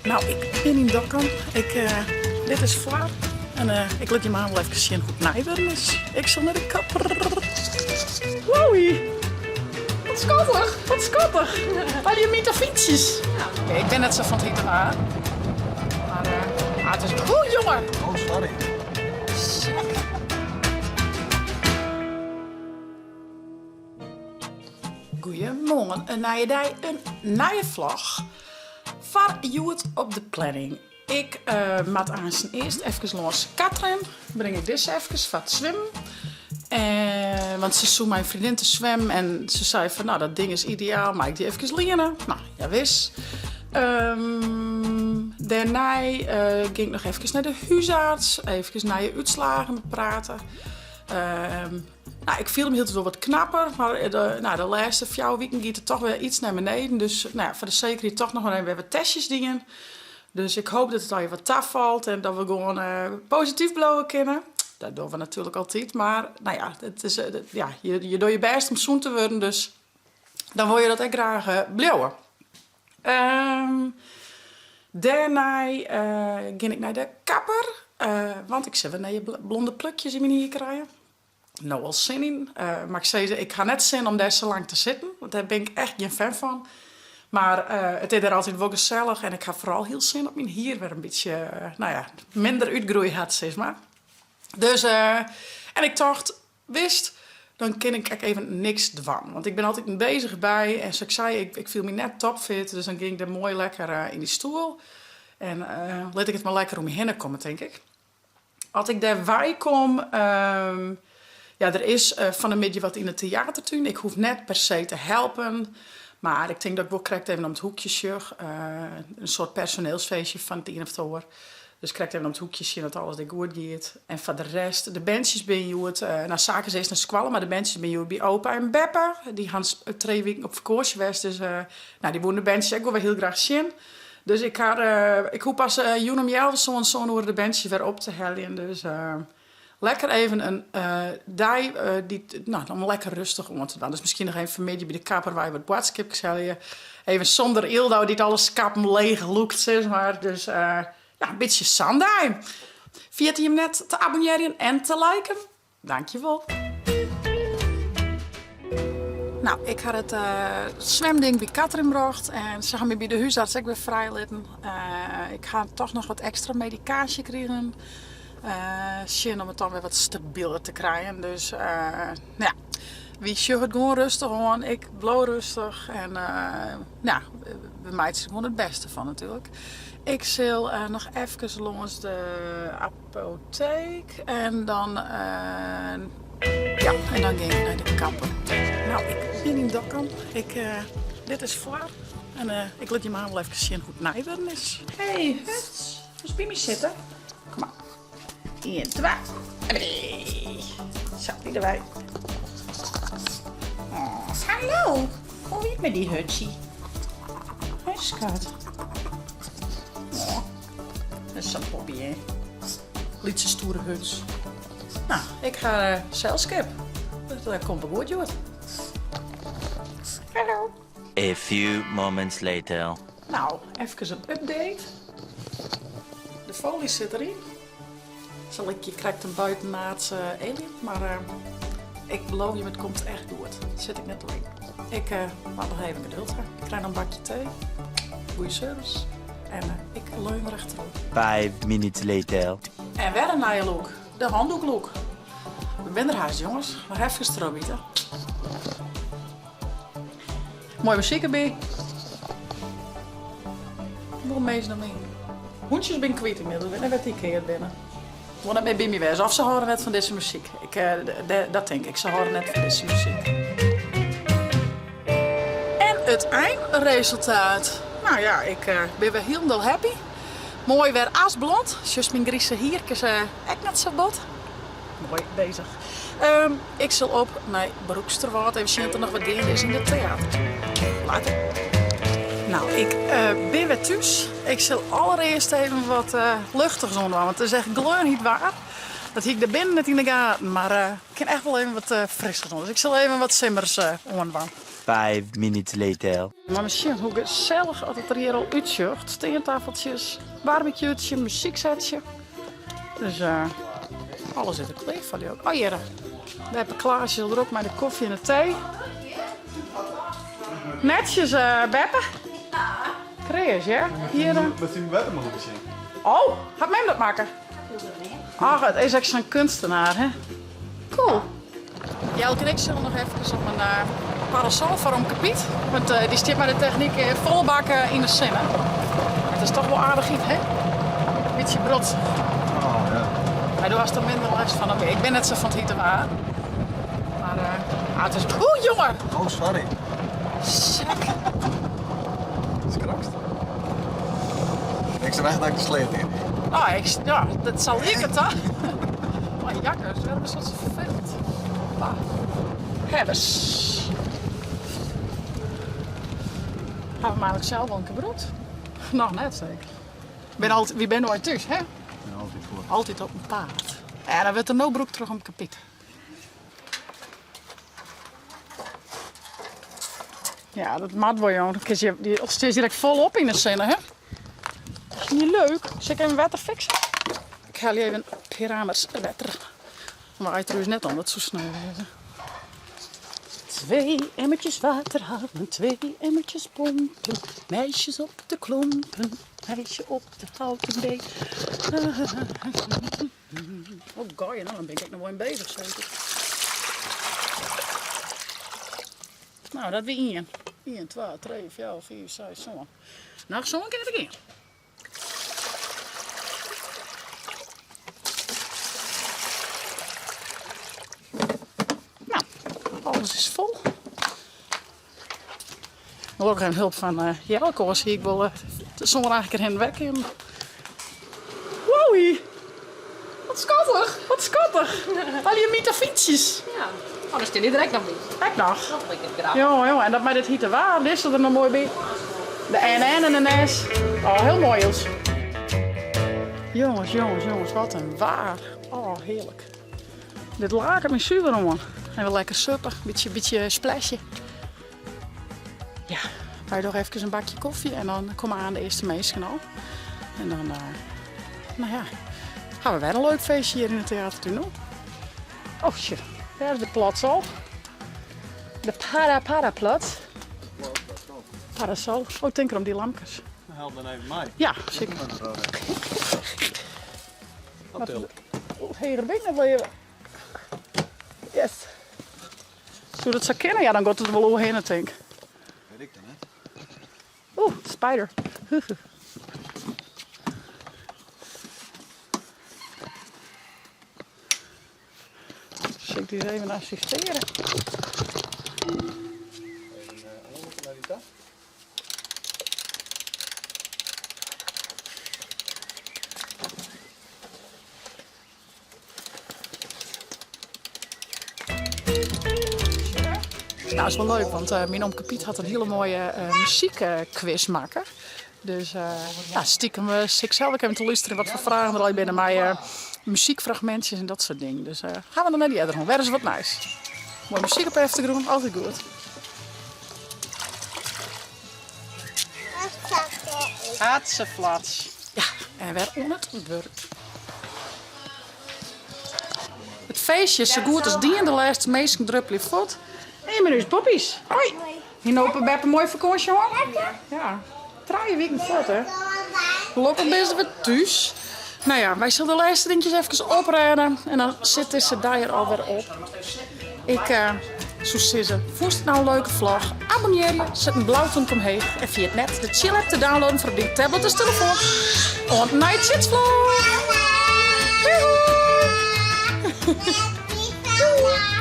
No, ik bin yn Dokkum. Ik, dit is foar. En ik lit jim wol efkes sjen hoe't it nij wurden is. Ik sil nei de kapper. Wowie! Wat skattich, wat skattich. Allegear mite fytsjes. Ik bin net sa fan it hite waar. Mar uh, it is goed, jonge. Oh, sorry. Goeiemoarn, in nije dei, in nije vlog. Foar hjoed op de planning. Ik uh, moat aansten earst efkes lâns Katrin. Bring ik dizze efkes foar it swimmen. En, want se soe mei in freondin te swimmen en se sei fan, nou dat ding is ideaal, mei ik dy efkes liene? Nou, jawis. Um, dêrnei uh, ging ik noch efkes nei de húsarts, efkes nije útslagen beprate. Um, Nou, ik fiel my hieltyd wol wat knapper, mar de, nou, de lêste fjouwer wiken giet it toch wer iets nei beneden. Dus nou ja, foar de sekerheid toch noch mar even wer wat testjes dien. Dus ik hoop dat it allegear wat tafalt en dat we gewoan posityf bliuwe kinne. Dat dogge we natuerlik altyd, mar nou ja, it is, ja, je, je dogge je bêst om sûn te wurden, dus dan wolle je dat ek graach bliuwe. Um, dêrnei gean ik nei de kapper, want ik sil wer nije blonde plukjes yn myn hier krije. No al sin yn, mar ik sis, ik ha net sin om dêr sa lang te sitten, want dêr bin ik echt gjin fan fan. Mar it is dêr altyd wol gesellich en ik ha foaral hiel sin op myn hier wer in bytsje, no ja, minder útgroei hat sis mar. Dus, en ik tocht, witst, dan kin ik ek even niks dwaan. Want ik bin altyd in bezige bij en sa't ik sei, ik fiel my net topfit, dus dan gean ik dêr moai lekker yn dy stoel en lit ik it mar lekker oer my hinne komme, tink ik. As ik dêr wei kom, ja, der is fan 'e middei wat yn de teatertún. Ik hoech net per se te helpen, mar ik tink dat ik wol krekt even om it hoekje sjoch. In soart personeelsfeestje fan it ien of it oar. Dus krekt even om it hoekje sjen dat alles dêr goed giet. En foar de rest, de berntsjes binne hjoed, no Sake is earst nei skoalle, mar de berntsjes binne hjoed by opa en beppe. Dy ha trije wiken op fakânsje west, dus no, dy woene de berntsjes ek wol wer hiel graach sjen. Dus ik ha, ik hoech pas jûn om healwei sân, sân oere de berntsjes wer op te heljen. Dus lekker even in dei dy't, no, om lekker rêstich oan te dwaan. Dus miskien noch even fan 'e middei by de kapper wei wat boadskipkes helje. Even sûnder Yldau dy't alle skappen leech lûkt, sis mar. Dus ja, in bytsje sa'n dei. Ferjit jim net te abonnearjen en te liken. Dankjewol. Nou, ik ha it swimding by Katrin brocht en se ha my by de húsarts ek wer frijlitten. Ik ha toch noch wat ekstra medikaasje krigen. Sjen om it dan wer wat stabiler te krijen. Dus no ja, wy sjogge it gewoan rêstich oan. Ik bliuw rêstich en no ja, we meitsje der gewoan it bêste fan natuerlik. Ik sil noch efkes lâns de apoteek en dan, ja, en dan gean ik nei de kapper. No, ik bin yn Dokkum. Ik, dit is foar en ik lit jim wol efkes sjen hoe't it nij wurden is. Hey, Huts, wolst by my sitte? Kom mar. Ien, twa, drie. Sa, dy derby. Oh. Hallo, hoe wie it mei dy Hutsie? Hoi skat. Oh, dat is sa'n poppy, hè? Lytse stoere Huts. Nou, ik ha eh, selskip. Dat komt wol goed, hjoed. Hallo. A few moments later. Nou, efkes in update. De folie sit deryn. Sa lykje krekt in buitenaardse alien, mar uh, ik beloof je, it komt echt goed. Sit ik net oer. Ik uh, moat noch even geduld ha. Ik krij noch in bakje tee. Goeie service. En uh, ik leun wer achteroer. 5 minutes later. En wer in nije look. De handdoeklook. We binne der hast, jonges. Noch efkes trochbite. Moaie muzyk derby. Wol minsken om yn. Hûntsjes bin ik kwyt ynmiddels, wit net wêr't dy keard binne. Wol net mear by my wêze. Of se hâlde net fan dizze muzyk. Ik, dat tink ik, se hâlde net fan dizze muzyk. En it einresultaat. Nou ja, ik bin wer hielendal happy. Moai wer asblond. Sjochst myn grize hierkes ek net sa bot. Moai bezich. Ik sil op nei Broeksterwâld even sjen oft der noch wat geande is yn it teater. Later. Nou, ik bin wer thús. Ik sil allerearst even wat luchtigs oandwaan, want it is echt gleonhyt waar. Dat hie ik dêr binnen net yn de gaten, mar ik kin echt wol even wat frissers oan. Dus ik sil even wat simmers oandwaan. Five minutes later. Mar sjen hoe gesellich oft it der hjir al útsjocht. Steantafeltsjes, barbecuetsje, muzyksetsje. Dus uh, alles is der klear foar jo. Oh hjir, Beppe Klaasje sil der ook mei de kofje en de tee. Netsjes, uh, Beppe. Kreas, ja. Hier. Wat syn wetter moat ik sjen. Oh, hat mem dat makke? Ach, it is ek sa'n kunstenaar, hè? Cool. Jelke en ik sille noch efkes op in parasol foar omke Piet. Want dy stiet mei de technyk folle bak yn de sinne. It is toch wol aardich hyt, hè? Bytsje brotsich. Oh, ja. Mar do hast der minder lêst fan dan ik. Ik bin net sa fan it hite waar. Mar uh, it is... Oeh, jonge! Oh, sorry. Sek. Skrakst. Ik sil echt dat ik de sleat yn. Oh, ik, ja, dat sal ik it dan. Oh, jakkers, waarom is dat zo vervelend? Ah. Hebbes. Hawwe we eigenlijk sels al in kear brûkt? Noch net seker. Ben altyd, wy binne noait thús, hè? Ben altyd fuort. Altyd op in paad. Ja, dan wurdt er no brûkt troch omke Piet. Ja, dat moat wol, jong. Dan kinst je, dy steest direkt folop yn de sinne, hè? Dat is niet leuk. Sil ik even wetter fikse? Ik helje even pear amers wetter. Waait er ús net om, dat soe sneu wêze. Twee emmertjes water halen, twee emmertjes pompen. Meisjes op de klompen, meisje op de houten been. Oh goeie, nou dan bin ik noch wol even bezich seker. Nou, dat wie ien. Ien, twa, trije, fjouwer, fiif, seis, sân. Noch sân kin it gean. Nou, alles is fol. Gelokkich even hulp fan uh, Jelke, oars hie ik wol uh, de sân eigentlik hinne wer kinnen. Wowie! Wat skattich, wat skattich. Al je myte fytsjes. Ja. Oh, dan stean dy der ek noch by. Ek noch. Dat liket grappich. Jonge, jonge, en dat mei dit hite waar, dizze der noch moai by. De NN en de NS. Oh, hiel moai, Els. Jonges, jonges, jonges, wat in waar. Oh, hearlik. Dit laket my suver oan. Even lekker suppe, bytsje, bytsje splashje. Ja, wy dogge efkes in bakje kofje en dan komme aan de earste minsken al. En dan, uh, nou ja, ha we wer in leuk feestje hjir yn it Theatertunnel. Oh shit, dêr is de plots al. De para para plots. Parasol. Oh, tink erom dy lampkes. Help dan even mei. Ja, seker. Heger bin ik net wol Yes. Soe dat sa kinne? Ja, dan giet it der wol oerhinne, tink. Weet ik dan net. Oeh, spider. Sil ik dy ris even assistearje? Even nei dy ta. Nou, is wol leuk, want uh, myn omke Piet hat in hiele moaie uh, muzykquiz makke. Dus uh, ja, stiekem uh, sit ik sels ek even te lústerjen wat foar fragen der al binne mei uh, muzykfragmintsjes en dat soart dingen. Dus uh, ha we noch net earder hân. Wer ris wat nijs. Moaie muzyk op de eftergrûn, altyd goed. Hatseflats. Ja, en wer oan it wurk. It feestje is sa goed as dien, de lêste minsken druppelje fuort. Hé, mar ús poppies. Hoi. Hie no Beppe in moaie fakânsje hân? Ja. Trije wiken fuort, hè? Gelokkich binne se wer thús. No ja, wy sille de lêste dinkjes efkes oprêde en dan sit dizze dei der alwer op. Ik uh, soe sizze, fûnst it no in leuke vlog? Abonnearje, set in blau tomke omheech en ferjit net de Chill app te downloaden foar op dyn tablet of telefoan. Oant nei Chitsvlog! Doei!